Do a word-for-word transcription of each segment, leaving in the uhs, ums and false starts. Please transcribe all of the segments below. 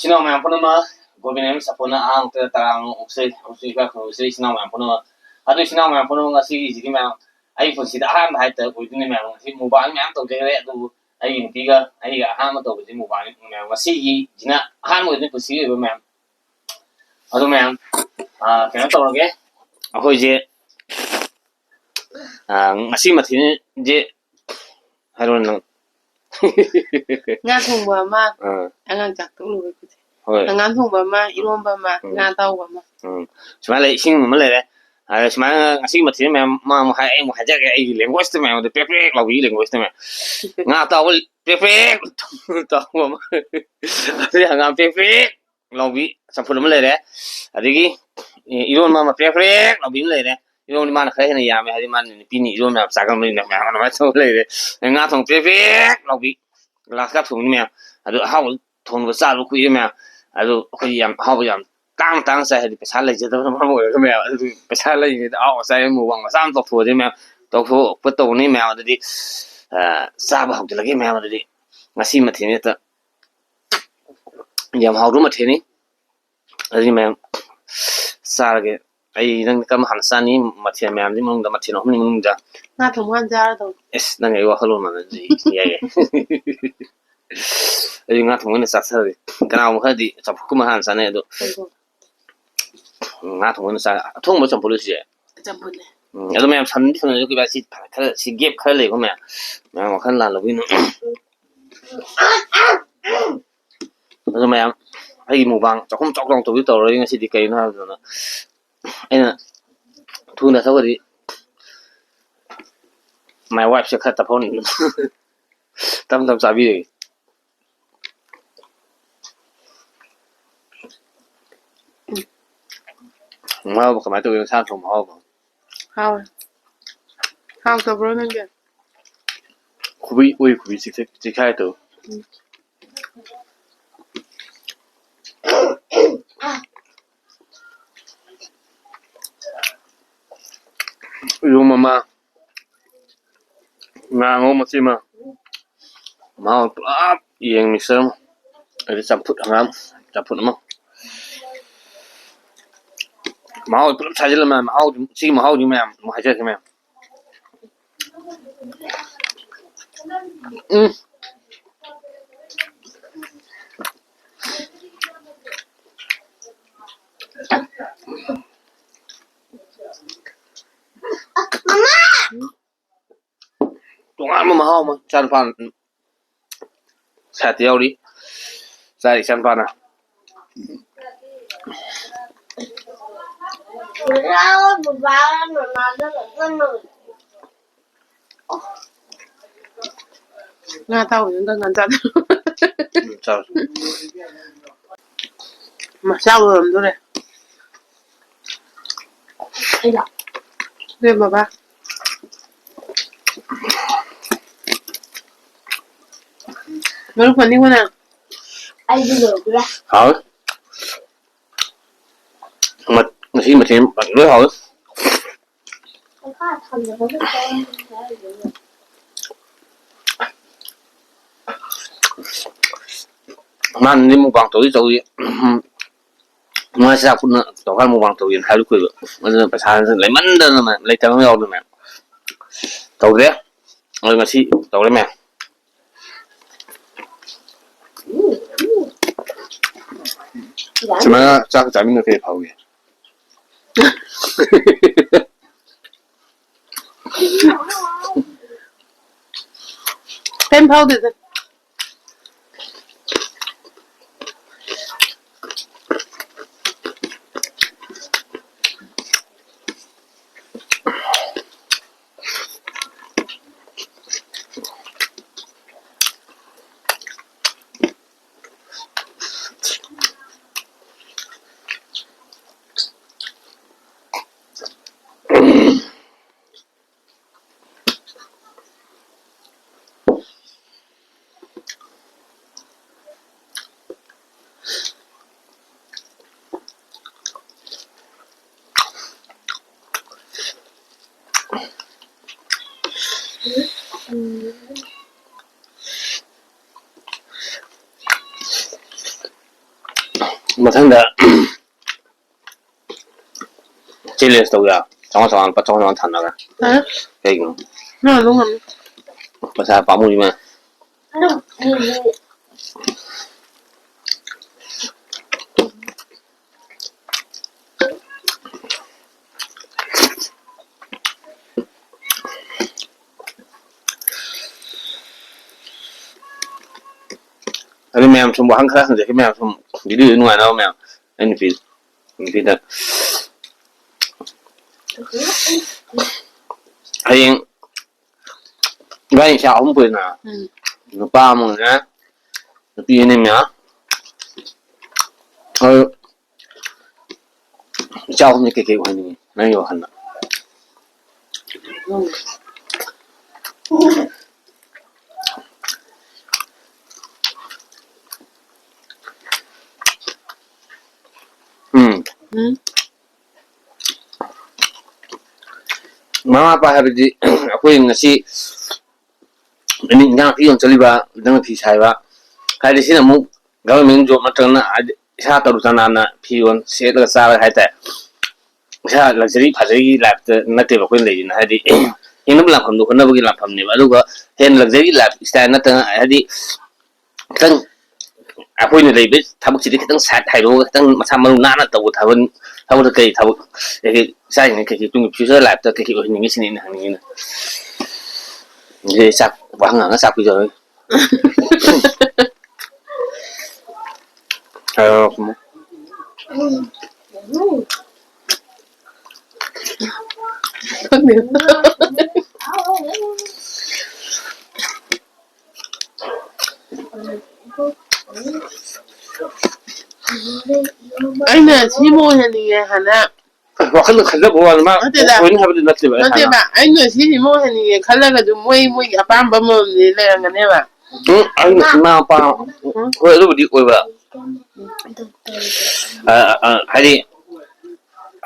ꯏꯆꯤꯟ ꯏꯅꯥꯎ ꯃꯌꯥꯝ ꯄꯨꯝꯅꯃꯛ, ꯒꯣꯕꯤꯟ ꯑꯦꯝ ꯁꯥꯄꯣꯟꯅ ꯑꯍꯥꯡꯕꯗ ꯇꯔꯥꯃꯉꯥ ꯑꯣꯛꯆꯩ, ꯑꯣꯛꯆꯩ ꯏꯀꯥꯏ ꯈꯨꯝꯅꯖꯩ ꯏꯆꯤꯟ ꯏꯅꯥꯎ ꯃꯌꯥꯝ ꯄꯨꯝꯅꯃꯛ꯫ ꯑꯗꯨ ꯏꯆꯤꯟ ꯏꯅꯥꯎ ꯃꯌꯥꯝ ꯄꯨꯝꯅꯃꯛ, ꯉꯁꯤꯒꯤꯁꯤꯗꯤ ꯃꯌꯥꯝ ꯑꯩꯒꯤ ꯄꯨꯟꯁꯤꯗ ꯑꯍꯥꯟꯕ ꯍꯥꯏꯇꯥꯔꯦ ꯑꯣꯏꯗꯣꯏꯅꯦ ꯃꯌꯥꯝ꯫ ꯉꯁꯤ ꯃꯨꯛꯕꯥꯡ ꯃꯌꯥꯝ ꯇꯧꯖꯈ꯭ꯔꯦ, ꯑꯗꯨꯕꯨ ꯑꯩꯒꯤ ꯅꯨꯄꯤꯒ ꯑꯩꯒ ꯑꯍꯥꯟꯕ ꯇꯧꯕꯁꯤ ꯃꯨꯛꯕꯥꯡꯅꯤ ꯃꯌꯥꯝ꯫ ꯉꯁꯤꯒꯤꯁꯤꯅ ꯑꯍꯥꯟꯕ ꯑꯣꯏꯗꯣꯏꯅꯤ ꯄꯨꯟꯁꯤꯒꯤ ꯑꯣꯏꯕ ꯃꯌꯥꯝ꯫ ꯑꯗꯨ ꯃꯌꯥꯝ, ꯑꯥ, ꯀꯩꯅꯣ ꯇꯧꯔꯒꯦ, ꯑꯩꯈꯣꯏꯁꯦ, ꯑꯥ, ꯉꯁꯤ ꯃꯊꯦꯜꯁꯦ ꯍꯥꯏꯔꯣ ꯅꯪ꯫ ꯉꯥ ꯊꯣꯡꯕ ꯑꯃ, ꯑꯥ꯫ ꯑꯉꯥꯡ ꯆꯥꯛ ꯇꯣꯛꯂꯨꯕꯩ ꯈꯨꯠꯁꯦ꯫ ꯍꯣꯏ꯫ ꯍꯪꯒꯥꯝ ꯊꯣꯡꯕ ꯑꯃ, ꯏꯔꯣꯝꯕ ꯑꯃ, ꯎꯝ꯫ ꯉꯥ ꯑꯇꯥꯎꯕ ꯑꯃ꯫ ꯎꯝ꯫ ꯁꯨꯃꯥꯏꯅ ꯂꯩ, ꯏꯁꯤꯡ ꯑꯃ ꯂꯩꯔꯦ꯫ ꯑꯗ ꯁꯨꯃꯥꯏꯅ ꯉꯁꯤꯒꯤ ꯃꯊꯦꯜ ꯃꯌꯥꯝ ꯑꯃ ꯑꯃꯨꯛ ꯍꯥꯏ-, ꯑꯩ ꯑꯃꯨꯛ ꯍꯥꯏꯖꯔꯛꯀꯦ, ꯑꯩꯒꯤ language ꯇ ꯃꯌꯥꯝꯗ ꯄ꯭ꯔꯦꯛ ꯄ꯭ꯔꯦꯛ ꯂꯥꯎꯕꯤ language ꯇ ꯃꯌꯥꯝ꯫ ꯉꯥ ꯑꯇꯥꯎꯕ ꯄ꯭ꯔꯦꯛ ꯄ꯭ꯔꯦꯛ ꯇꯥꯎꯕ ꯑꯃ꯫ ꯑꯗꯩ ꯍꯪꯒꯥꯝ ꯄ꯭ꯔꯦꯛ ꯄ꯭ꯔꯦꯛ ꯂꯥꯎꯕꯤ ꯆꯝꯐꯨꯠ ꯑꯃ ꯂꯩꯔꯦ꯫ ꯑꯗꯒꯤ, ꯑꯦ, ꯏꯔꯣꯟꯕ ꯑꯃ ꯄ꯭ꯔꯦꯛ ꯄ꯭ꯔꯦꯛ ꯂꯥꯎꯕꯤ ꯑꯃ ꯂꯩꯔꯦ꯫ ꯏꯔꯣꯟꯕꯗꯤ ꯃꯥꯅ ꯈꯔ ꯍꯦꯟꯅ ꯌꯥꯝꯃꯦ, ꯍꯥꯏꯗꯤ ꯃꯥꯅ ꯅꯨꯄꯤꯅꯤ, ꯏꯔꯣꯟꯕ ꯌꯥꯝ ꯆꯥꯒꯟꯕꯅꯤꯅ ꯃꯌꯥꯝ ꯑꯗꯨꯃꯥꯏꯅ ꯇꯧꯔ ꯂꯩꯔꯦ꯫ ꯑꯗꯩ ꯉꯥ ꯊꯣꯡ ꯄ꯭ꯔꯦꯛ ꯄ꯭ꯔꯦꯛ ꯂꯥꯎꯕꯤ, ꯒ꯭ꯂꯥꯁꯀ ꯊꯣꯡꯕꯤ ꯃꯌꯥꯝ꯫ ꯑꯗꯨ ꯑꯍꯥꯎꯕ ꯊꯣꯡꯕ ꯆꯥꯗꯕ ꯀꯨꯏꯔꯦ ꯃꯌꯥꯝ꯫ ꯑꯗꯨ ꯑꯩꯈꯣꯏ ꯌꯥꯝ ꯑꯍꯥꯎꯕ ꯌꯥꯝ ꯇꯥꯡ ꯇꯥꯡ ꯆꯥꯏ, ꯍꯥꯏꯗꯤ ꯄꯩꯁꯥ ꯂꯩꯖꯗꯕꯅ ꯃꯔꯝ ꯑꯣꯏꯔꯒ ꯃꯌꯥꯝ꯫ ꯑꯗꯨ ꯄꯩꯁꯥ ꯂꯩꯔꯤꯉꯩꯗ ꯑꯍꯥꯎꯕ ꯆꯥꯏ, ꯃꯨꯛꯕꯥꯡ ꯃꯆꯥ ꯑꯃ ꯇꯧꯊꯣꯛꯑꯁꯤ ꯃꯌꯥꯝ, ꯇꯧꯊꯣꯛꯄ ꯇꯧꯕꯅꯤ ꯃꯌꯥꯝ꯫ ꯑꯗꯨꯗꯤ, ꯑ, ꯆꯥꯕ ꯍꯧꯖꯤꯜꯂꯒꯦ ꯃꯌꯥꯝ꯫ ꯑꯗꯨꯗꯤ ꯉꯁꯤ ꯃꯊꯦꯜꯁꯦ ꯍꯦꯛꯇ ꯌꯥꯝ ꯍꯥꯎꯕ ꯃꯊꯦꯜꯅꯤ꯫ ꯑꯗꯨꯗꯤ ꯃꯌꯥꯝ ꯆꯥꯔꯒꯦ꯫ ꯑꯩ ꯅꯪ ꯀꯔꯝꯕ ꯍꯥꯟꯅ ꯆꯥꯅꯤ? ꯃꯊꯦꯜ ꯃꯌꯥꯝꯁꯤ ꯃꯅꯨꯡꯗ, ꯃꯊꯦꯜ ꯑꯍꯨꯝꯒꯤ ꯃꯅꯨꯡꯗ꯫ ꯉꯥ ꯊꯣꯡꯕ ꯍꯥꯟꯅ ꯆꯥꯔꯗꯧꯅꯤ꯫ ꯑꯦꯁ, ꯅꯪ ꯑꯩ ꯋꯥꯈꯜꯂꯣꯟ ꯃꯥꯟꯅꯗ꯭ꯔꯤ꯫ ꯌꯥꯏ, ꯌꯥꯏ꯫ ꯑꯩ ꯉꯥ ꯊꯣꯡꯕ ꯑꯣꯏꯅ ꯆꯥꯊꯔꯒꯦ꯫ ꯀꯅꯥꯒꯨꯝꯕ ꯈꯔꯗꯤ ꯆꯝꯐꯨꯠꯀꯨꯝꯕ ꯍꯥꯟꯅ ꯆꯥꯅꯩ, ꯑꯗꯣ ꯀꯩꯅꯣ? ꯉꯥ ꯊꯣꯡꯕ ꯑꯣꯏꯅ ꯆꯥ-, ꯑꯊꯣꯡꯕ ꯆꯝꯐꯨꯠꯂꯣ ꯁꯤꯁꯦ? ꯆꯝꯐꯨꯠꯅꯦ꯫ ꯎꯝ, ꯑꯗꯣ ꯃꯌꯥꯝ ꯁꯟꯗꯤ ꯁꯟꯗꯤ ꯁꯤ ꯈꯔ, ꯁꯤ gap ꯈꯔ ꯂꯩꯀꯣ ꯃꯌꯥꯝ꯫ ꯃꯌꯥꯝ ꯋꯥꯈꯜ ꯂꯥꯜꯂꯕꯒꯤꯅ꯫ ꯑꯗꯣ ꯃꯌꯥꯝ, ꯑꯩꯒꯤ ꯃꯨꯛꯕꯥꯡ ꯆꯥꯛꯈꯨꯝ ꯆꯥꯎ ꯆꯥꯎ ꯇꯧꯕꯤ ꯇꯧꯔꯣꯏ ꯉꯁꯤꯗꯤ꯫ ꯀꯩꯅꯣ ꯍꯥꯏꯕꯗꯅ, ꯑꯩꯅ ꯊꯨꯅ ꯊꯧꯔꯗꯤ my wife ꯁꯦ ꯈꯔ ꯇꯞꯍꯧꯅꯤ꯫ ꯇꯞ ꯇꯞ ꯆꯥꯕꯤꯔꯒꯦ꯫ ꯃꯍꯥꯎꯕꯨ ꯀꯃꯥꯏꯅ ꯇꯧꯒꯦ, ꯁꯥ ꯊꯣꯡꯕ ꯃꯍꯥꯎꯕꯨ? ꯍꯥꯎꯋꯦ꯫ ꯍꯥꯎꯇꯕ꯭ꯔꯣ ꯅꯪꯒꯤ? ꯈꯨꯕꯤ, ꯎꯏ, ꯈꯨꯕꯤ ꯆꯤꯛꯊ-, ꯆꯤꯛꯈꯥꯏ ꯇꯧ꯫ ꯎꯝ꯫ ꯏꯔꯣꯝꯕ ꯑꯃ, ꯉꯥ ꯉꯧꯕ ꯃꯆꯦꯠ ꯑꯃ, ꯃꯍꯥꯎ ꯄꯨꯔꯥ ꯌꯦꯡ mixture ꯑꯃ꯫ ꯑꯗꯩ ꯆꯝꯐꯨꯠ ꯍꯪꯒꯥꯝ ꯆꯝꯐꯨꯠ ꯑꯃ꯫ ꯃꯍꯥꯎ ꯄꯨꯂꯞ ꯁꯥꯖꯤꯜꯂ ꯃꯌꯥꯝ ꯃꯍꯥꯎꯗꯤ, ꯁꯤꯒꯤ ꯃꯍꯥꯎꯗꯤ ꯃꯌꯥꯝ ꯑꯃꯨꯛ ꯍꯥꯏꯖꯔꯛꯀꯦ ꯃꯌꯥꯝ꯫ ꯎꯝ꯫ ꯇꯣꯉꯥꯟꯕ ꯃꯍꯥꯎ ꯑꯃ ꯏꯆꯥ ꯅꯨꯄꯥ ꯁꯥꯏꯠꯇ ꯌꯥꯎꯔꯤ꯫ ꯆꯥꯔꯤ ꯏꯆꯥ ꯅꯨꯄꯥꯅ꯫ ꯉꯥ ꯑꯇꯥꯎꯕꯗꯨꯅ ꯉꯥꯟꯖꯥꯗ꯫ ꯎꯝ, ꯆꯥꯎ꯫ ꯃꯆꯥ ꯑꯣꯏꯔꯝꯗꯣꯔꯦ꯫ ꯑꯩꯔꯣ? ꯅꯣꯏ ꯕꯕꯥ꯫ ꯃꯔꯨꯞ ꯐꯅꯤꯀꯣ ꯅꯪ? ꯑꯩꯗꯤ ꯂꯣꯏꯈ꯭ꯔꯦ꯫ ꯍꯥꯎꯋꯤ꯫ ꯃ-, ꯉꯁꯤ ꯃꯊꯦꯜ ꯂꯣꯏ ꯍꯥꯎꯋꯤ꯫ ꯃꯥꯅꯗꯤ mukbang ꯇꯧꯏ ꯇꯧꯏ꯫ ꯃꯥ ꯆꯥꯛ ꯄꯨꯟꯅ ꯇꯧꯔꯀꯥꯟꯗ mukbang ꯇꯧꯒꯦꯅ ꯍꯥꯏꯕ ꯀꯨꯏꯕ꯫ ꯑꯗꯨꯅ ꯄꯩꯁꯥ ꯂꯩꯃꯟꯗꯅ ꯂꯩꯇꯕ ꯑꯃ ꯌꯥꯎꯗꯅ ꯇꯧꯗ꯭ꯔꯦ꯫ ꯑꯗꯨ ꯉꯁꯤ ꯇꯧꯔꯦ ꯃꯌꯥꯝ꯫ ꯁꯨꯃꯥꯏꯅ ꯆꯥꯛ ꯆꯥꯃꯤꯟꯅꯕ ꯀꯩ ꯐꯥꯎꯒꯦ? ꯀꯩꯝ ꯐꯥꯎꯗꯦꯗ꯫ ꯃꯊꯪꯗ ꯆꯦꯂꯦꯟꯖ ꯇꯧ ꯌꯥ꯫ ꯆꯥꯝꯃꯉꯥ ꯆꯥꯝꯃꯉꯥ, ꯂꯨꯄꯥ ꯆꯥꯝꯃꯉꯥ ꯆꯥꯝꯃꯉꯥ ꯊꯥꯅꯔꯒ꯫ ꯍꯥ? ꯀꯩꯒꯤꯅꯣ? ꯅꯪ ꯑꯗꯨꯝ ꯉꯝꯅꯤ꯫ ꯄꯩꯁꯥ ꯄꯥꯝꯃꯨꯏ ꯃꯥ꯫ ꯑꯗꯨ ꯃꯌꯥꯝ ꯁꯨꯝ ꯋꯥꯍꯪ ꯈꯔ ꯍꯪꯖꯒꯦ, ꯃꯌꯥꯝ ꯁꯨꯝ ꯚꯤꯗꯤꯑꯣ ꯅꯨꯡꯉꯥꯏꯅꯕ ꯃꯌꯥꯝ꯫ ꯑꯩ ꯅꯨꯄꯤ, ꯅꯨꯄꯤꯗ ꯍꯌꯦꯡ ꯏꯕꯥꯅꯤ ꯏꯆꯥ ꯑꯍꯨꯝ ꯄꯣꯛꯏꯅ꯫ ꯎꯝ꯫ ꯅꯨꯄꯥ ꯑꯃꯒꯅꯦ, ꯅꯨꯄꯤ ꯑꯅꯤ ꯃꯌꯥꯝ꯫ ꯑꯗꯨ ꯏꯆꯥ ꯑꯍꯨꯝꯁꯦ ꯀꯩꯀꯩ ꯑꯣꯏꯍꯟꯅꯤꯡꯉꯤ ꯅꯪꯒꯤ ꯋꯥꯈꯜꯗ? ꯎꯝ꯫ ꯎꯝ꯫ ꯃꯃꯥ ꯃꯄꯥ ꯍꯥꯏꯕꯗꯤ ꯑꯩꯈꯣꯏ ꯉꯁꯤ ꯅꯨꯃꯤꯠ ꯏꯟꯖꯥꯡ ꯅꯥꯄꯤ ꯌꯣꯟ ꯆꯠꯂꯤꯕ, ꯏꯟꯖꯥꯡ ꯅꯥꯄꯤ ꯁꯥꯏꯕ ꯍꯥꯏꯗꯤ, ꯁꯤꯅ ꯑꯃꯨꯛ ꯒꯚꯔꯟꯃꯦꯟ ꯖꯣꯕ ꯅꯠꯇ꯭ꯔꯒꯅ ꯍꯥꯏꯗꯤ ꯏꯁꯥ ꯇꯔꯨ ꯇꯅꯥꯟꯅ ꯐꯤꯔꯣꯜ ꯁꯦꯠꯂꯒ ꯆꯥꯔꯒ ꯍꯥꯏꯇꯥꯔꯦ, ꯏꯁꯥ ꯂꯛꯖꯔꯤ ꯐꯖꯔꯤꯒꯤ ꯂꯥꯏꯐꯇ ꯅꯠꯇꯦꯕ ꯑꯩꯈꯣꯏꯅ ꯂꯩꯔꯤꯁꯤꯅ꯫ ꯍꯥꯏꯗꯤ ꯍꯤꯡꯅꯕ ꯂꯥꯟꯐꯝꯗꯣ ꯍꯣꯠꯅꯕꯒꯤ ꯂꯥꯟꯐꯝꯅꯦꯕ꯫ ꯑꯗꯨꯒ ꯍꯦꯟꯅ ꯂꯛꯖꯔꯤ ꯂꯥꯏꯐ ꯏꯁꯇꯥꯏꯜ ꯅꯠꯇꯅ, ꯍꯥꯏꯗꯤ ꯈꯤꯇꯪ ꯑꯩꯈꯣꯏꯅ ꯂꯩꯕ ꯊꯕꯛꯁꯤꯗꯤ ꯈꯤꯇꯪ ꯁꯥꯏꯠ ꯍꯥꯏꯗꯣꯛꯑꯒ ꯈꯤꯇꯪ ꯃꯁꯥ ꯃꯎ ꯅꯥꯟꯅ ꯇꯧꯕ ꯊꯕꯛ, ꯊꯕꯛꯇ ꯀꯩ ꯊꯕꯛ, ꯀꯩꯀꯩ ꯏꯆꯥꯁꯤꯡꯅ ꯀꯩꯀꯩ ꯇꯨꯡꯒꯤ ꯐ꯭ꯌꯨꯆꯔ ꯂꯥꯏꯐꯇ ꯀꯩꯀꯩ ꯑꯣꯏꯍꯟꯅꯤꯡꯉꯤ ꯁꯤꯅꯤ ꯑꯩꯅ ꯍꯪꯅꯤꯡꯉꯤꯅ꯫ ꯑꯗꯨꯗꯤ ꯆꯥꯛ ꯋꯥꯍꯪ ꯍꯪꯉ ꯆꯥꯛ ꯄꯤꯖꯔꯣꯏ꯫ ꯍꯥꯏꯔꯣ, ꯈꯨꯝꯃꯣ꯫ ꯑꯩꯅ ꯁꯤꯃ ꯑꯣꯏꯍꯟꯅꯤꯡꯉꯦ ꯍꯥꯏꯅ ꯋꯥꯈꯜꯗ ꯈꯟꯖꯕ ꯋꯥꯅꯤ, ꯃꯥ ꯅꯠꯇꯦꯗ꯫ ꯑꯣꯏꯅꯤ ꯍꯥꯏꯕꯗꯤ ꯅꯠꯇꯦꯕ ꯑꯩ ꯍꯥꯟꯅ꯫ ꯅꯠꯇꯦꯕ, ꯑꯩꯅ ꯁꯤꯁꯤꯃ ꯑꯣꯏꯍꯟꯅꯤꯡꯉꯦ ꯈꯜꯂꯒꯁꯨ ꯃꯣꯏ ꯃꯣꯏꯒꯤ ꯑꯄꯥꯝꯕ ꯑꯃꯃꯝꯗꯤ ꯂꯩꯔꯝꯒꯅꯦꯕ꯫ ꯎꯝ, ꯑꯩꯅ ꯏꯃꯥ ꯃꯄꯥ, ꯎꯝ꯫ ꯍꯣꯏ, ꯑꯗꯨꯕꯨꯗꯤ ꯑꯣꯏꯕ꯫ ꯑ, ꯑ, ꯍꯥꯏꯗꯤ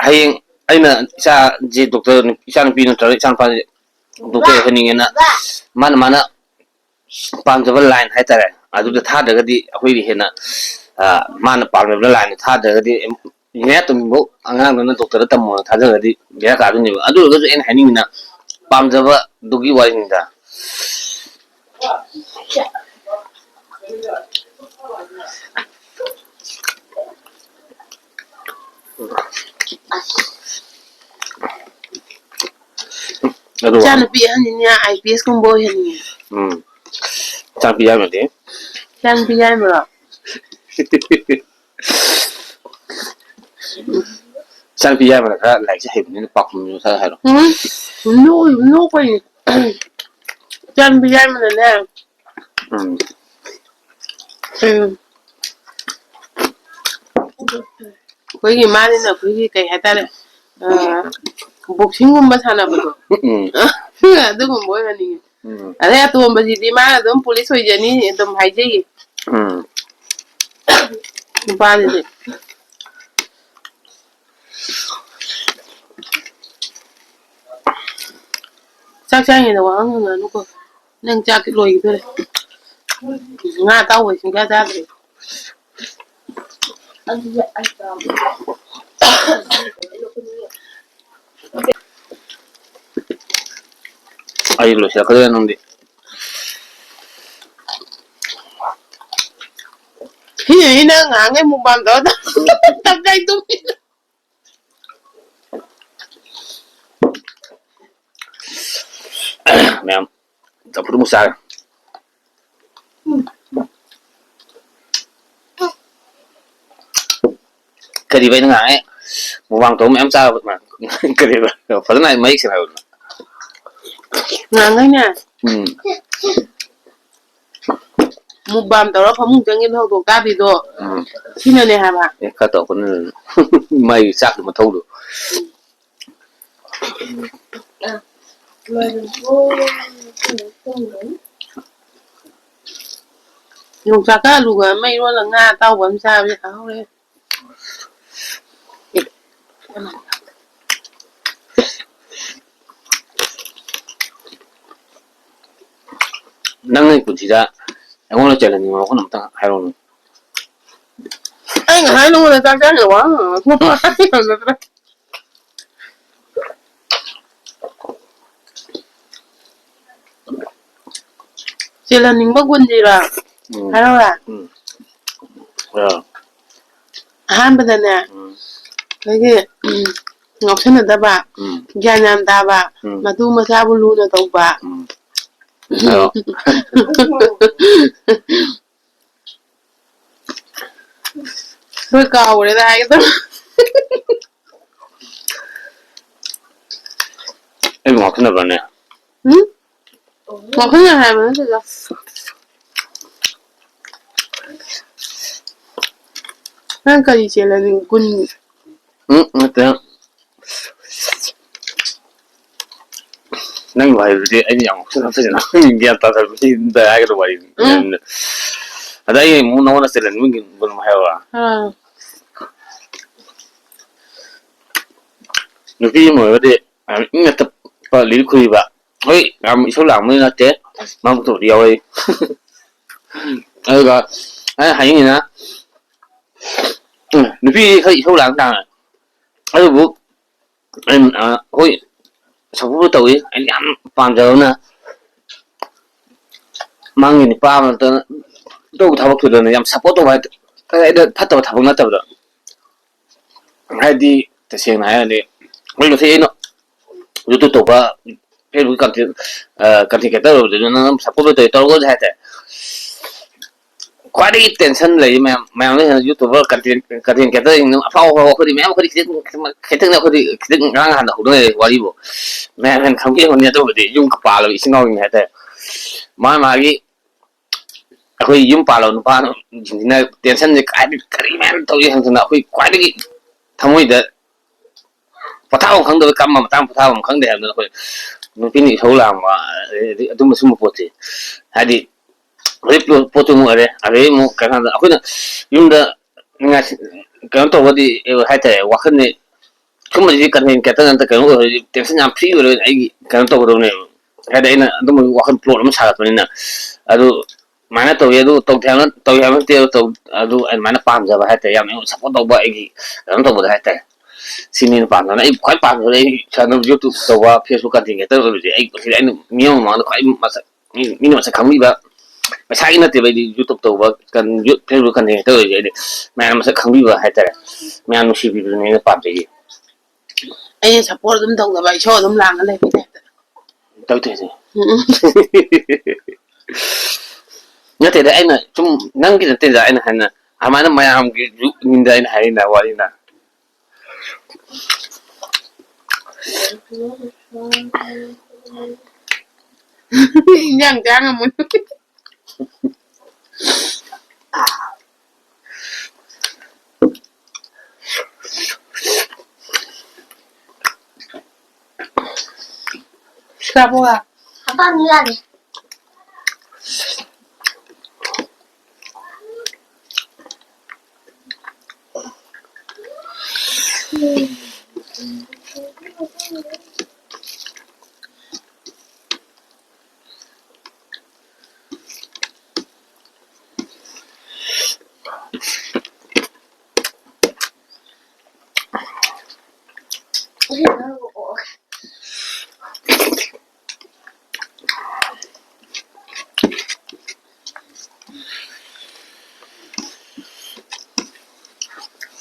ꯍꯌꯦꯡ ꯑꯩꯅ ꯏꯆꯥꯁꯦ ꯗꯣꯛꯇꯔ, ꯏꯆꯥꯅꯨꯄꯤ ꯅꯠꯇ꯭ꯔꯒ ꯏꯆꯥꯅꯨꯄꯥꯁꯦ ꯗꯣꯛꯇꯔ ꯑꯣꯏꯍꯟꯅꯤꯡꯉꯦꯅ ꯃꯥꯅ, ꯃꯥꯅ ꯄꯥꯝꯖꯕ ꯂꯥꯏꯟ ꯍꯥꯏꯇꯥꯔꯦ, ꯑꯗꯨꯗ ꯊꯥꯗ꯭ꯔꯒꯗꯤ ꯑꯩꯈꯣꯏꯒꯤ ꯍꯦꯟꯅ ꯑ, ꯃꯥꯅ ꯄꯥꯝꯖꯕ ꯂꯥꯏꯟꯗ ꯊꯥꯗ꯭ꯔꯒꯗꯤ, ꯃꯌꯥ ꯇꯨꯝꯕꯧ ꯑꯉꯥꯡꯗꯨꯅ ꯗꯣꯛꯇꯔꯗ ꯇꯝꯃꯣꯅ ꯊꯥꯖꯔꯒꯗꯤ ꯕꯦꯔꯥ ꯀꯥꯗꯣꯏꯅꯦꯕ꯫ ꯑꯗꯨ ꯑꯣꯏꯔꯒꯁꯨ ꯑꯩꯅ ꯍꯥꯏꯅꯤꯡꯉꯤꯅ, ꯄꯥꯝꯖꯕꯗꯨꯒꯤ ꯋꯥꯔꯤꯅꯤꯗ꯫ ꯑꯗꯨꯒ ꯏꯆꯥꯅꯨꯄꯤ ꯑꯍꯟꯅꯤꯅꯦ, ꯑꯥꯏ ꯄꯤ ꯑꯦꯁ ꯀꯨꯝꯕ ꯑꯣꯏꯍꯟꯅꯤꯡꯉꯦ꯫ ꯎꯝ꯫ ꯏꯆꯥꯅꯨꯄꯤ ꯌꯥꯏꯃꯗꯤ? ꯏꯆꯥꯅꯨꯄꯤ ꯌꯥꯏꯃꯔꯣ? ꯏꯆꯥꯅꯨꯄꯤ ꯌꯥꯏꯃꯅ ꯈꯔ ꯂꯥꯏꯔꯤꯛꯁꯦ ꯍꯩꯕꯅꯤꯅ ꯄꯥꯎꯈꯨꯝꯁꯨ ꯈꯔ ꯍꯥꯏꯔꯣ꯫ ꯎꯝ꯫ ꯅꯣꯛ-, ꯅꯣꯛꯄꯩꯅꯦ꯫ ꯏꯆꯥꯅꯨꯄꯤ ꯌꯥꯏꯃꯅꯅꯦ꯫ ꯎꯝ꯫ ꯎꯝ꯫ ꯑꯩꯈꯣꯏꯒꯤ ꯃꯥꯅꯤꯅ ꯑꯩꯈꯣꯏꯒꯤ ꯀꯩ ꯍꯥꯏꯇꯥꯔꯦ, ꯑ, ꯕꯣꯛꯁꯤꯡꯒꯨꯝꯕ ꯁꯥꯟꯅꯕꯗꯣ꯫ ꯎꯝ꯫ ꯑꯗꯨꯒꯨꯝꯕ ꯑꯣꯏꯍꯟꯅꯤꯡꯉꯦ꯫ ꯎꯝ꯫ ꯑꯗꯩ ꯑꯇꯣꯝꯕꯁꯤꯗꯤ ꯃꯥꯅ ꯑꯗꯨꯝ ꯄꯨꯂꯤꯁ ꯑꯣꯏꯖꯅꯤ ꯑꯗꯨꯝ ꯍꯥꯏꯖꯩꯌꯦ꯫ ꯎꯝ꯫ ꯅꯨꯄꯥꯁꯤꯗꯤ꯫ ꯆꯥꯛ ꯆꯥꯔꯤꯉꯩꯗ ꯋꯥ ꯉꯥꯡꯅꯨꯀꯣ꯫ ꯅꯪ ꯆꯥꯛ ꯂꯣꯏꯈꯤꯗꯣꯔꯦ꯫ ꯉꯥ ꯑꯇꯥꯎꯕ ꯁꯨꯡꯆꯥ ꯆꯥꯗ꯭ꯔꯦ꯫ ꯑꯩ ꯂꯣꯏꯁꯤꯜꯂꯛꯀꯗꯧꯔꯦ ꯅꯪꯗꯤ꯫ ꯁꯤꯅꯤ ꯅꯪ ꯉꯥꯡꯉꯦ ꯃꯨꯛꯕꯥꯡ ꯇꯧꯔ ꯇꯞ ꯇꯥꯏ ꯇꯨꯝꯃꯤ꯫ ꯃꯌꯥꯝ ꯆꯝꯐꯨꯠ ꯑꯃꯨꯛ ꯆꯥꯔꯦ꯫ ꯀꯔꯤꯕ ꯑꯩꯅ ꯉꯥꯡꯉꯦ? ꯃꯨꯛꯕꯥꯡ ꯇꯧꯕ ꯃꯌꯥꯝ ꯆꯥꯕ ꯃꯥ-, ꯀꯔꯤꯕ? ꯐꯖꯅ ꯍꯥꯏ, ꯃꯌꯦꯛ ꯁꯦꯡꯅ ꯍꯥꯏꯌꯨꯗꯅ꯫ ꯉꯥꯡꯉꯩꯅꯦ꯫ ꯎꯝ꯫ ꯃꯨꯛꯕꯥꯡ ꯇꯧꯔ ꯐꯃꯨꯡ ꯆꯪꯉꯦ ꯊꯧꯗꯣꯛ ꯇꯥꯗ꯭ꯔꯤꯗꯣ꯫ ꯎꯝ꯫ ꯁꯤꯅꯅꯦ ꯍꯥꯏꯕ꯫ ꯑꯦ, ꯈꯔ ꯇꯧꯔꯛꯀꯅꯨ꯫ ꯃꯥꯏ ꯆꯥꯛꯀꯤ ꯃꯊꯧꯗꯣ꯫ ꯌꯣꯡꯆꯥꯛꯀ ꯑꯂꯨꯒ ꯑꯃ ꯏꯔꯣꯜꯂ ꯉꯥ ꯑꯇꯥꯎꯕ ꯑꯃ ꯆꯥꯕꯁꯦ ꯍꯥꯎꯔꯦ꯫ ꯅꯪ ꯅꯪꯒꯤ ꯄꯨꯟꯁꯤꯗ ꯑꯩꯉꯣꯟꯗ ꯆꯦꯂꯦꯟꯖ ꯅꯤꯡꯕ ꯋꯥꯈꯜ ꯑꯝꯇ ꯍꯥꯏꯔꯛꯎꯅꯦ꯫ ꯑꯩ ꯉꯁꯥꯏ ꯅꯉꯣꯟꯗ ꯆꯥꯛ ꯆꯥꯅꯕ ꯍꯪꯉꯒ ꯅꯠꯇ꯭ꯔꯥ? ꯆꯦꯜꯍꯟꯅꯤꯡꯕ ꯒꯨꯟꯁꯤꯔꯣ? ꯎꯝ꯫ ꯍꯥꯏꯔꯛꯎꯔꯥ? ꯎꯝ꯫ ꯑꯥ꯫ ꯑꯍꯥꯟꯕꯗꯅꯦ, ꯎꯝ꯫ ꯑꯩꯈꯣꯏꯒꯤ, ꯎꯝ, ꯉꯥꯎꯁꯟꯅꯗꯕ, ꯎꯝ꯫ ꯒ꯭ꯌꯥꯟ ꯌꯥꯝ ꯇꯥꯕ, ꯎꯝ꯫ ꯃꯇꯨ ꯃꯆꯥꯕꯨ ꯂꯨꯅ ꯇꯧꯕ꯫ ꯎꯝ꯫ ꯍꯥꯏꯔꯣ꯫ ꯂꯣꯏ ꯀꯥꯎꯒ꯭ꯔꯦꯗ ꯍꯥꯏꯒꯦ ꯇꯧꯔ꯫ ꯑꯩꯕꯨ ꯉꯥꯎꯁꯟꯅꯕ꯭ꯔꯅꯦ? ꯎꯝ? ꯉꯥꯎꯁꯟꯅꯩ ꯍꯥꯏꯕ ꯅꯠꯇꯦꯗ꯫ ꯅꯪ ꯀꯔꯤ ꯆꯦꯜꯂꯅꯤ? ꯒꯨꯟ? ꯎꯝ, ꯅꯠꯇꯦ꯫ ꯅꯪ ꯋꯥꯍꯩꯗꯨꯗꯤ ꯑꯩꯅ ꯌꯥꯝ ꯉꯥꯎꯁꯟꯅ ꯐꯖꯅ ꯒ꯭ꯌꯥꯟ ꯇꯥꯗꯕ ꯃꯤꯗ ꯍꯥꯏꯒꯗꯕ ꯋꯥꯔꯤꯅꯤ꯫ ꯎꯝ꯫ ꯑꯗ ꯑꯩ ꯑꯃꯨꯛ ꯅꯉꯣꯟꯗ ꯆꯦꯜꯍꯟꯅꯤꯡꯕꯒꯤ ꯒꯨꯟ ꯑꯃ ꯍꯥꯏꯔꯛꯑꯣꯔꯥ? ꯑꯥ꯫ ꯅꯨꯄꯤ ꯑꯃ ꯑꯣꯏꯔꯒꯗꯤ ꯌꯥꯝ ꯏꯪꯅ ꯇꯞꯄ, ꯂꯤꯔꯤꯛ ꯈꯨꯏꯕ꯫ ꯍꯣꯏ, ꯌꯥꯝ ꯏꯁꯧ ꯂꯥꯡꯕꯗꯤ ꯅꯠꯇꯦ, ꯃꯔꯛ ꯃꯔꯛꯇꯕꯨꯗꯤ ꯌꯥꯎꯔꯛꯏ꯫ ꯑꯗꯨꯒ ꯑꯩꯅ ꯍꯥꯏꯅꯤꯡꯉꯤꯅ, ꯎꯝ, ꯅꯨꯄꯤꯗꯤ ꯈꯔ ꯏꯁꯧ ꯂꯥꯡ ꯇꯥꯡꯉꯦ꯫ ꯑꯗꯨꯕꯨ ꯑꯩꯅ, ꯑ, ꯍꯣꯏ, ꯁꯞꯄꯣꯔꯠ ꯇꯧꯏ꯫ ꯑꯩꯅ ꯌꯥꯝ ꯄꯥꯝꯖꯕꯅ, ꯃꯥꯒꯤ ꯅꯨꯄꯥ ꯑꯃ ꯇꯧꯕ ꯊꯕꯛꯇꯨꯗꯅ ꯌꯥꯝ ꯁꯞꯄꯣꯔꯠ ꯇꯧꯕ ꯍꯥꯏ-, ꯑꯩꯅ ꯐꯠꯇꯕ ꯊꯕꯛ ꯅꯠꯇꯕꯗ꯫ ꯍꯥꯏꯗꯤ, ꯇꯁꯦꯡꯅ ꯍꯥꯏꯔꯗꯤ, ꯑꯩꯈꯣꯏ ꯃꯁꯦꯟ ꯑꯩꯅ YouTube ꯇꯧꯕ, Facebook content, ꯑ, content creator ꯑꯣꯏꯕꯗꯨꯁꯨ ꯅꯪ support ꯇꯧꯔꯤ, ꯇꯧꯔꯒꯁꯨ ꯍꯥꯏꯇꯥꯔꯦ꯫ ꯈ꯭ꯋꯥꯏꯗꯒꯤ tension ꯂꯩꯔꯤ ꯃꯌꯥꯝ, ꯃꯌꯥꯝꯗ ꯍꯦꯟꯅ YouTuber content, content creatorꯁꯤꯡ ꯑꯐꯥꯎ ꯑꯐꯥꯎꯕ ꯑꯩꯈꯣꯏꯗꯤ ꯃꯌꯥꯝ, ꯑꯩꯈꯣꯏꯗꯤ ꯈꯤꯇꯪ, ꯈꯤꯇꯪꯅꯦ ꯑꯩꯈꯣꯏꯗꯤ ꯈꯤꯇꯪ ꯉꯔꯥꯡ ꯅꯍꯥꯟꯗ ꯍꯧꯗ ꯉꯥꯏꯔꯤ ꯋꯥꯔꯤꯕꯨ꯫ ꯃꯌꯥꯝ ꯍꯦꯟꯅ ꯈꯪꯕꯤꯔꯝꯒꯅꯤ꯫ ꯑꯗꯨꯕꯨꯗꯤ ꯌꯨꯝꯒ ꯄꯥꯜꯂꯕ ꯏꯆꯤꯟ ꯏꯅꯥꯎꯁꯤꯡ ꯍꯥꯏꯇꯥꯔꯦ꯫ ꯃꯥ ꯃꯥꯒꯤ ꯑꯩꯈꯣꯏ ꯌꯨꯝ ꯄꯥꯜꯂꯕ ꯅꯨꯄꯥꯁꯤꯡꯁꯤꯅ tensionꯁꯦ ꯀꯥꯏꯗ ꯀꯔꯤ ꯃꯌꯥꯝ ꯇꯧꯔꯤ ꯍꯪꯗꯅ ꯑꯩꯈꯣꯏ ꯈ꯭ꯋꯥꯏꯗꯒꯤ ꯊꯃꯣꯏꯗ ꯄꯣꯊꯥꯐꯝ ꯈꯪꯗꯕ, ꯀꯔꯝꯕ ꯃꯇꯥꯡ ꯄꯣꯊꯥꯐꯝ ꯈꯪꯗꯦ ꯍꯥꯏꯕꯗꯨꯅ ꯑꯩꯈꯣꯏ ꯅꯨꯄꯤꯅ ꯏꯁꯧ ꯂꯥꯡꯕ, ꯑꯗꯩꯗꯤ ꯑꯗꯨꯝꯕ ꯁꯨꯝꯕ ꯄꯣꯠꯁꯦ, ꯍꯥꯏꯗꯤ ꯍꯧꯖꯤꯛ ꯄꯣꯠꯇꯨ ꯑꯃꯨꯛ ꯑꯣꯏꯔꯦ꯫ ꯑꯗꯩ ꯑꯃꯨꯛ ꯀꯩꯅꯣ ꯍꯥꯏꯕꯗ ꯑꯩꯈꯣꯏꯅ ꯌꯨꯝꯗ ꯉꯥꯏ-, ꯀꯩꯅꯣ ꯇꯧꯕꯗꯤ ꯍꯥꯏꯇꯥꯔꯦ, ꯋꯥꯈꯜꯁꯦ ꯁꯨꯝꯕꯁꯤꯗꯤ content creator ꯅꯠꯇ ꯀꯩꯅꯣ ꯑꯣꯏꯔꯗꯤ tension ꯌꯥꯝ free ꯑꯣꯏꯔꯣꯏ, ꯑꯩꯒꯤ ꯀꯩꯅꯣ ꯇꯧꯒꯗꯕꯅꯦꯕ꯫ ꯍꯥꯏꯗꯤ ꯑꯩꯅ ꯑꯗꯨꯝꯕꯒꯤ ꯋꯥꯈꯜ plot ꯑꯃ ꯁꯥꯒꯠꯄꯅꯤꯅ꯫ ꯑꯗꯨ ꯑꯗꯨꯃꯥꯏꯅ ꯇꯧꯋꯤ, ꯑꯗꯨ ꯇꯧꯗꯦ ꯍꯥꯏꯕ, ꯇꯧꯏ ꯍꯥꯏꯕ ꯅꯠꯇꯦ, ꯑꯗꯨ ꯇꯧ-, ꯑꯗꯨ ꯑꯗꯨꯃꯥꯏꯅ ꯄꯥꯝꯖꯕ ꯍꯥꯏꯇꯥꯔꯦ, ꯌꯥꯝꯅ ꯑꯩꯉꯣꯟꯗ ꯁꯞꯄꯣꯔꯠ ꯇꯧꯕ, ꯑꯩꯒꯤ ꯀꯩꯅꯣ ꯇꯧꯕꯗ ꯍꯥꯏꯇꯥꯔꯦ꯫ ꯁꯤꯅꯤ ꯑꯩꯅ ꯄꯥꯝꯖꯕ, ꯑꯩ ꯈ꯭ꯋꯥꯏ ꯄꯥꯝꯖꯕ, ꯑꯩ ꯁꯨꯃꯥꯏꯅ YouTube ꯇꯧꯕ, Facebook content creator ꯑꯣꯏꯕꯁꯦ ꯑꯩ ꯄꯨꯟꯁꯤꯗ ꯑꯩꯅ ꯃꯤꯌꯥꯝ ꯃꯃꯥꯡꯗ ꯈ꯭ꯋꯥꯏ ꯃꯁꯛ, ꯃꯤ-, ꯃꯤꯅ ꯃꯁꯛ ꯈꯪꯕꯤꯕ, ꯄꯩꯁꯥꯒꯤ ꯅꯠꯇꯦꯕ, ꯑꯩꯗꯤ YouTube ꯇꯧꯕ, ꯀꯟ-, ꯌꯨ-, Facebook content creator ꯑꯣꯏꯕꯁꯦ ꯑꯩꯗꯤ ꯃꯌꯥꯝꯅ ꯃꯁꯛ ꯈꯪꯕꯤꯕ ꯍꯥꯏꯇꯥꯔꯦ, ꯃꯌꯥꯝ ꯅꯨꯡꯁꯤꯕꯤꯕꯗꯨꯅꯦ ꯑꯩꯅ ꯄꯥꯝꯖꯩꯁꯦ꯫ ꯑꯩꯅ ꯁꯞꯄꯣꯔꯠ ꯑꯗꯨꯝ ꯇꯧꯗꯕ, ꯏꯁꯧ ꯑꯗꯨꯝ ꯂꯥꯡꯉ ꯂꯩꯕꯩ ꯇꯥꯏꯞꯇ꯫ ꯇꯧꯗꯦ, ꯇꯧꯗꯦ꯫ ꯎꯝ꯫ ꯅꯠꯇꯦꯗ, ꯑꯩꯅ ꯁꯨꯝ ꯅꯪꯒꯤ ꯅꯠꯇꯦꯗ, ꯑꯩꯅ ꯍꯥꯏꯅ ꯑꯗꯨꯃꯥꯏꯅ ꯃꯌꯥꯝꯒꯤ ꯖꯨꯛꯅꯤꯗ ꯑꯩꯅ ꯍꯥꯏꯔꯤꯅ ꯋꯥꯔꯤꯅ꯫ ꯏꯟꯖꯥꯡ ꯆꯥ ꯉꯝꯃꯣꯏ꯫ ꯆꯥꯕ ꯋꯥ꯫ ꯑꯄꯥꯝꯕ ꯌꯥꯗꯦ꯫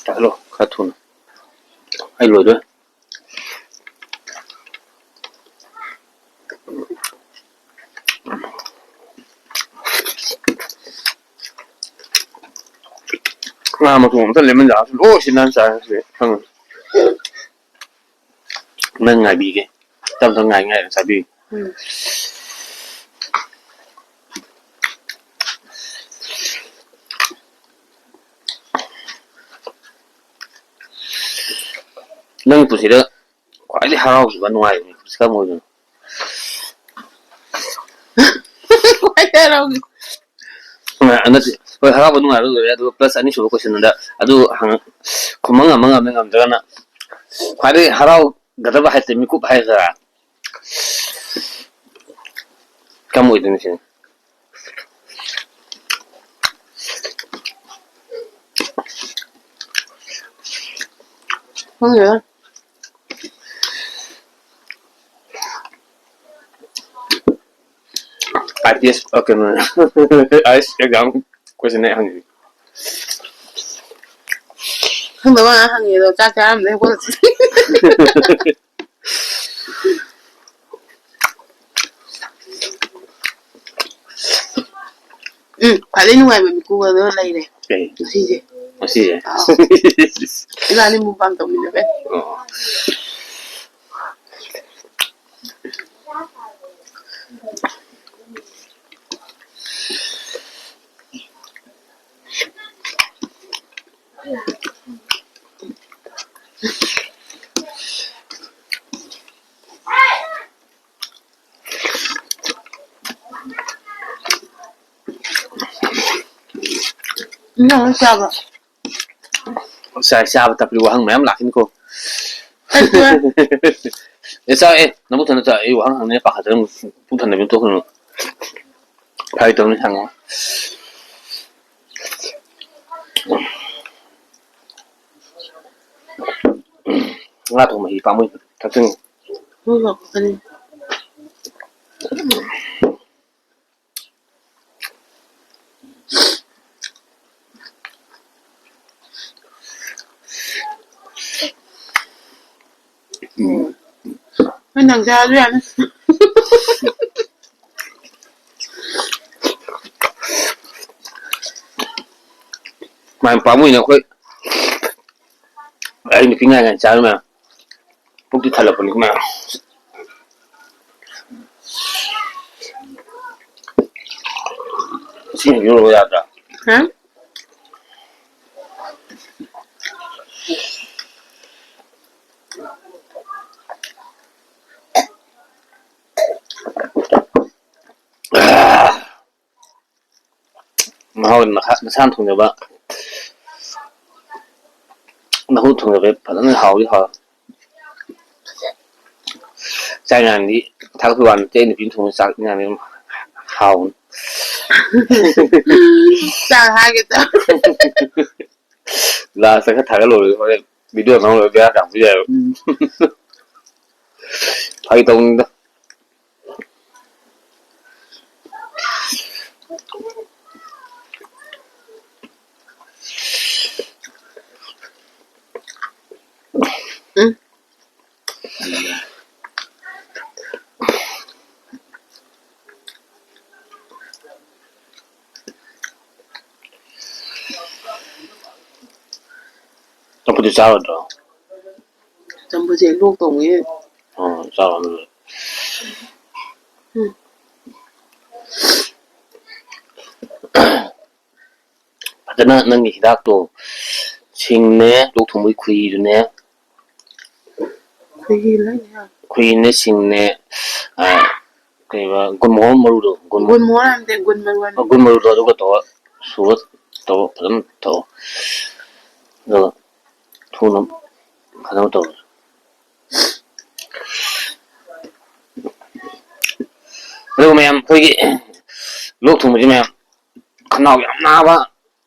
ꯆꯠꯂꯣ, ꯈꯔ ꯊꯨꯅ꯫ ꯑꯩ ꯂꯣꯏꯗꯣꯔꯦ꯫ ꯉꯥ ꯃꯇꯣꯡ ꯑꯝꯇ ꯂꯦꯃꯟ ꯖꯥꯔꯁꯨ ꯂꯣꯏ ꯁꯤ ꯅꯥꯟ ꯆꯥꯔꯦ ꯉꯁꯤꯗꯤ꯫ ꯈꯪꯉꯦ꯫ ꯅꯪ ꯉꯥꯏꯕꯤꯒꯦ꯫ ꯇꯞ ꯇꯞ ꯉꯥꯏ ꯉꯥꯏꯔ ꯆꯥꯕꯤꯌꯨ꯫ ꯎꯝ꯫ ꯅꯪ ꯄꯨꯟꯁꯤꯗ ꯈ꯭ꯋꯥꯏꯗꯒꯤ ꯍꯔꯥꯎꯈꯤꯕ, ꯅꯨꯡꯉꯥꯏꯕ ꯃꯤꯀꯨꯞꯁꯦ ꯀꯔꯝꯕ ꯑꯣꯏꯗꯣꯏꯅꯣ? ꯈ꯭ꯋꯥꯏꯗꯒꯤ ꯍꯔꯥꯎꯈꯤꯕ꯫ ꯑ, ꯅꯠꯇꯦ, ꯍꯣꯏ, ꯍꯔꯥꯎꯕ ꯅꯨꯡꯉꯥꯏꯕ ꯂꯣꯏꯔꯦ, ꯑꯗꯨꯒ plus ꯑꯅꯤꯁꯨꯕ question ꯗ ꯑꯗꯨ ꯍꯪꯉ-, ꯈꯨꯝꯕ ꯉꯝꯕ ꯉꯝꯃꯦ, ꯉꯝꯗ꯭ꯔꯒꯅ ꯈ꯭ꯋꯥꯏꯗꯒꯤ ꯍꯔꯥꯎꯒꯗꯕ ꯍꯥꯏꯁꯦ ꯃꯤꯀꯨꯞ ꯍꯥꯏꯒꯗ꯭ꯔꯥ? ꯀꯔꯝꯕ ꯑꯣꯏꯗꯣꯏꯅꯣ ꯁꯤꯅꯤ? ꯈꯪꯗꯦꯗ꯫ ꯑꯥꯏ ꯄꯤ ꯑꯦꯁ, ꯑ, ꯀꯩꯅꯣ, ꯑꯥꯏ ꯑꯦꯁ ꯑꯦꯛꯖꯥꯝ ꯀꯣꯏꯁꯟꯅꯦ ꯍꯪꯉꯤ꯫ ꯈꯪꯗꯕ ꯉꯥꯛ ꯍꯪꯉꯦ ꯑꯗꯣ ꯆꯥꯛ ꯆꯥꯔꯝꯗꯥꯏ ꯍꯧꯒꯠꯂꯛꯄ꯫ ꯎꯝ, ꯈ꯭ꯋꯥꯏꯗꯩ ꯅꯨꯡꯉꯥꯏꯕ ꯃꯤꯀꯨꯞ ꯑꯗꯣ ꯂꯩꯔꯦ꯫ ꯀꯩ? ꯉꯁꯤꯁꯦ꯫ ꯉꯁꯤꯁꯦ? ꯑꯥꯎ꯫ ꯏꯕꯥꯅꯤ ꯃꯨꯛꯕꯥꯡ ꯇꯧꯃꯤꯟꯅꯕꯩ꯫ ꯑꯣ꯫ ꯏꯟꯖꯥꯡ ꯂꯣꯏ ꯆꯥꯕ꯭ꯔꯣ? ꯆꯥꯏ, ꯆꯥꯕ ꯊꯛꯄꯗꯤ ꯋꯥꯍꯪ ꯃꯌꯥꯝ ꯂꯥꯛꯈꯤꯅꯤꯀꯣ꯫ ꯑꯩ ꯇꯣꯛꯑꯦ꯫ ꯑꯦ, ꯆꯥ, ꯑꯦ, ꯅꯕꯨꯛ ꯊꯟꯅ ꯆꯥ꯫ ꯑꯩ ꯋꯥꯍꯪ ꯍꯪꯅꯤ ꯄꯥꯈꯠꯇꯅ ꯄꯨꯛ ꯊꯟꯗꯕꯤ ꯇꯣꯛꯈ꯭ꯔꯅꯨ꯫ ꯐꯥꯒꯤ ꯇꯧꯅꯤ, ꯍꯪꯉꯣ꯫ ꯉꯥ ꯊꯣꯡꯕ ꯃꯍꯤ ꯄꯥꯝꯃꯨꯏ, ꯊꯛꯆꯤꯟꯒꯦ꯫ ꯍꯣꯏ, ꯂꯥꯛꯀꯅꯤ꯫ ꯎꯝ꯫ ꯍꯣꯏ, ꯅꯪ ꯆꯥꯔꯁꯨ ꯌꯥꯅꯤ꯫ ꯃꯥꯏ ꯄꯥꯝꯃꯨꯏꯅ ꯑꯩꯈꯣꯏ, ꯑꯩ ꯅꯨꯄꯤ ꯉꯥꯏ ꯉꯥꯏ ꯆꯥꯔꯝꯃꯦ꯫ ꯄꯨꯛꯇꯤ ꯊꯜꯂꯛꯄꯅꯤ ꯃꯌꯥꯝ꯫ ꯏꯁꯤꯡ ꯍꯩꯖꯤꯜꯂꯨꯕ ꯌꯥꯗ꯭ꯔꯥ? ꯍꯥ? ꯃꯍꯥꯎ ꯃꯁꯥ-, ꯃꯁꯥꯅ ꯊꯣꯡꯖꯕ꯫ ꯅꯍꯨꯠ ꯊꯣꯡꯖꯕ ꯐꯖꯅ ꯍꯥꯎꯗꯤ ꯍꯥꯎꯋꯦ꯫ ꯆꯥꯛ ꯏꯟꯖꯥꯡꯗꯤ ꯊꯥꯒꯠꯄ ꯋꯥ ꯅꯠꯇꯦ, ꯑꯩ ꯅꯨꯄꯤꯅ ꯊꯣꯡꯕ ꯆꯥꯛ ꯏꯟꯖꯥꯡꯗꯤ ꯑꯗꯨꯝ ꯍꯥꯎꯕꯅꯤ꯫ ꯆꯥꯛ ꯍꯥꯏꯒꯦ ꯇꯧ꯫ Last ꯈꯔ ꯊꯥꯒꯠꯂꯨꯔꯒ ꯍꯣꯔꯦꯟ video ꯅꯝꯍꯧꯔꯒ ꯕꯦꯔꯥ ꯀꯥꯕꯁꯨ ꯌꯥꯏꯑꯕ꯫ ꯎꯝ꯫ ꯐꯥꯒꯤ ꯇꯧꯕꯅꯤꯗ꯫ ꯎꯝ꯫ ꯆꯝꯐꯨꯠꯇꯤ ꯆꯥꯔꯣꯏꯗ꯭ꯔꯣ? ꯆꯝꯐꯨꯠꯁꯦ ꯂꯣꯛ ꯇꯧꯅꯤ꯫ ꯑꯣ, ꯆꯥꯔꯣ ꯑꯗꯨꯗꯤ꯫ ꯎꯝ꯫ ꯐꯖꯅ ꯅꯪꯒꯤ ꯍꯤꯗꯥꯛꯇꯣ, ꯁꯤꯡꯅꯦ, ꯂꯣꯛ ꯊꯨꯡꯕꯒꯤ ꯈꯣꯏꯍꯤꯗꯨꯅꯦ, ꯈꯣꯏꯍꯤ ꯂꯩꯅꯦ꯫ ꯈꯣꯏꯍꯤꯅꯦ, ꯁꯤꯡꯅꯦ, ꯑ, ꯀꯩꯕ, ꯒꯨꯟ ꯃꯣꯍꯣꯔ ꯃꯔꯨꯗꯣ, ꯒꯨꯟ ꯒꯨꯟ ꯃꯣꯍꯣꯔ ꯍꯥꯏꯕ ꯅꯠꯇꯦ, ꯒꯨꯟ ꯃꯔꯨ ꯍꯥꯏꯕ꯫ ꯑ, ꯒꯨꯟ ꯃꯔꯨꯗꯣ ꯑꯗꯨꯒ ꯇꯧꯔ ꯁꯨꯔ ꯇꯧꯔ ꯐꯖꯅ ꯊꯛꯑꯣ꯫ ꯑꯗꯨꯒ ꯊꯨꯅ ꯐꯅꯕ ꯇꯧꯔꯣ꯫ ꯑꯗꯨꯒ ꯃꯌꯥꯝ, ꯑꯩꯈꯣꯏꯒꯤ ꯂꯣꯛ ꯊꯨꯡꯕꯁꯤ ꯃꯌꯥꯝ, ꯈꯅꯥꯎ ꯌꯥꯝ ꯅꯥꯕ,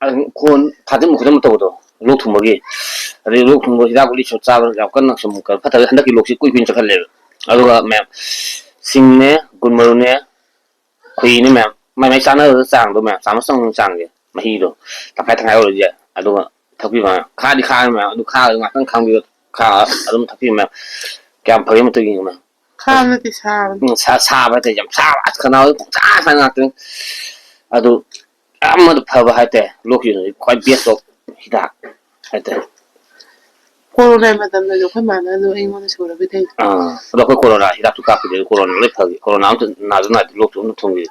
ꯑꯗꯨꯝ ꯈꯣꯟ ꯊꯥꯖꯤꯟꯕ ꯈꯣꯠꯆꯤꯟꯕ ꯇꯧꯕꯗꯣ, ꯂꯣꯛ ꯊꯨꯡꯕꯒꯤ꯫ ꯑꯗꯩ ꯂꯣꯛ ꯊꯨꯡꯕ ꯍꯤꯗꯥꯛ ꯒꯨꯂꯤ ꯁꯨꯝ ꯆꯥꯕ ꯌꯥꯝ ꯀꯟꯅ ꯁꯨꯝ ꯀꯩꯅꯣ ꯐꯠꯇꯕ, ꯍꯟꯗꯛꯀꯤ ꯂꯣꯛꯁꯤ ꯀꯨꯏ ꯀꯨꯏꯅ ꯆꯠꯈꯠꯂꯦꯕ꯫ ꯑꯗꯨꯒ ꯃꯌꯥꯝ, ꯁꯤꯡꯅꯦ, ꯒꯨꯟ ꯃꯔꯨꯅꯦ, ꯈꯣꯏꯍꯤꯅꯦ ꯃꯌꯥꯝ, ꯃꯥꯏ ꯃꯥꯏ ꯆꯥꯅꯕ ꯆꯥꯡꯗꯣ ꯃꯌꯥꯝ, ꯆꯥꯃꯁ ꯆꯥꯃꯁ ꯆꯥꯡꯁꯦ, ꯃꯍꯤꯗꯣ ꯇꯪꯈꯥꯏ ꯇꯪꯈꯥꯏ ꯑꯣꯏꯔꯁꯨ ꯌꯥꯏ꯫ ꯑꯗꯨꯒ ꯊꯛꯄꯤꯕ ꯃꯌꯥꯝ꯫ ꯈꯥꯗꯤ ꯈꯥꯔꯦ ꯃꯌꯥꯝ, ꯑꯗꯨ ꯈꯥꯔꯁꯨ ꯉꯥꯛꯇꯪ ꯈꯥꯡꯕꯤꯌꯨ꯫ ꯈꯥ ꯑꯗꯨꯝ ꯊꯛꯄꯤꯌꯨ ꯃꯌꯥꯝ꯫ ꯀꯌꯥꯝ ꯐꯒꯦ ꯑꯃꯨꯛꯇ ꯌꯦꯡꯉꯨ ꯃꯌꯥꯝ꯫ ꯈꯥꯕ ꯅꯠꯇꯦ, ꯁꯥꯕꯅꯤ꯫ ꯎꯝ, ꯁꯥ-, ꯁꯥꯕ ꯍꯥꯏꯇꯥꯔꯦ, ꯌꯥꯝ ꯁꯥꯕ, ꯑꯁ, ꯈꯅꯥꯎꯗ ꯄꯨꯡꯁꯥ ꯁꯥ ꯉꯥꯛꯇꯅꯤ꯫ ꯑꯗꯨ ꯑꯃꯗ ꯐꯕ ꯍꯥꯏꯇꯥꯔꯦ, ꯂꯣꯛꯀꯤ ꯑꯣꯏꯅꯗꯤ ꯈ꯭ꯋꯥꯏ best of ꯍꯤꯗꯥꯛ ꯍꯥꯏꯇꯥꯔꯦ꯫ ꯀꯣꯔꯣꯅꯥ ꯃꯇꯝꯗꯁꯨ ꯑꯩꯈꯣꯏ ꯃꯥꯅ ꯑꯗꯨ ꯑꯩꯉꯣꯟꯗ ꯁꯨꯔ ꯄꯤꯊꯛꯏ꯫ ꯑꯥ, ꯑꯗꯣ ꯑꯩꯈꯣꯏ ꯀꯣꯔꯣꯅꯥ ꯍꯤꯗꯥꯛꯁꯨ ꯀꯥꯞꯈꯤꯗꯦ, ꯑꯗꯨ ꯀꯣꯔꯣꯅꯥ ꯂꯣꯏ ꯐꯈꯤ꯫ ꯀꯣꯔꯣꯅꯥ ꯑꯝꯇ ꯅꯥꯁꯨ ꯅꯥꯗꯦ, ꯂꯣꯛꯁꯨ ꯑꯝꯇ ꯊꯨꯡꯈꯤꯗꯦ꯫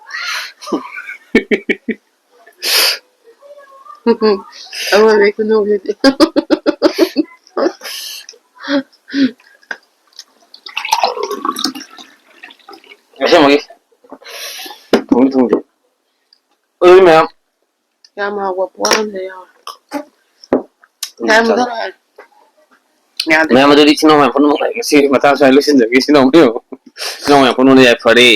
ꯑꯃ ꯂꯩ ꯈꯨꯅꯣꯛꯁꯤꯗꯤ꯫ ꯑꯁꯦꯡꯕꯒꯤ ꯊꯨꯡꯗꯤ ꯊꯨꯡꯗꯦ꯫ ꯑꯗꯨꯗꯤ ꯃꯌꯥꯝ, ꯌꯥꯝ ꯍꯥꯎꯕ ꯄꯣꯠ ꯑꯃ ꯌꯥꯎꯔꯦ꯫ ꯎꯝ, ꯌꯥꯝ ꯆꯥꯔꯣ꯫ ꯃꯨꯟꯊꯔꯛꯑꯦ꯫ ꯌꯥꯗ꯭ꯔꯦ꯫ ꯃꯌꯥꯝ, ꯑꯗꯨꯗꯤ ꯏꯆꯤꯟ ꯏꯅꯥꯎ ꯃꯌꯥꯝ ꯄꯨꯝꯅꯃꯛ ꯉꯁꯤ ꯃꯇꯥꯡ ꯁ꯭ꯋꯥꯏꯗ ꯂꯣꯏꯁꯤꯟꯖꯔꯒꯦ꯫ ꯏꯆꯤꯟ ꯏꯅꯥꯎ ꯃꯌꯥꯝ, ꯏꯆꯤꯟ ꯏꯅꯥꯎ ꯃꯌꯥꯝ ꯄꯨꯝꯅꯃꯛ ꯌꯥꯏꯐꯔꯦ꯫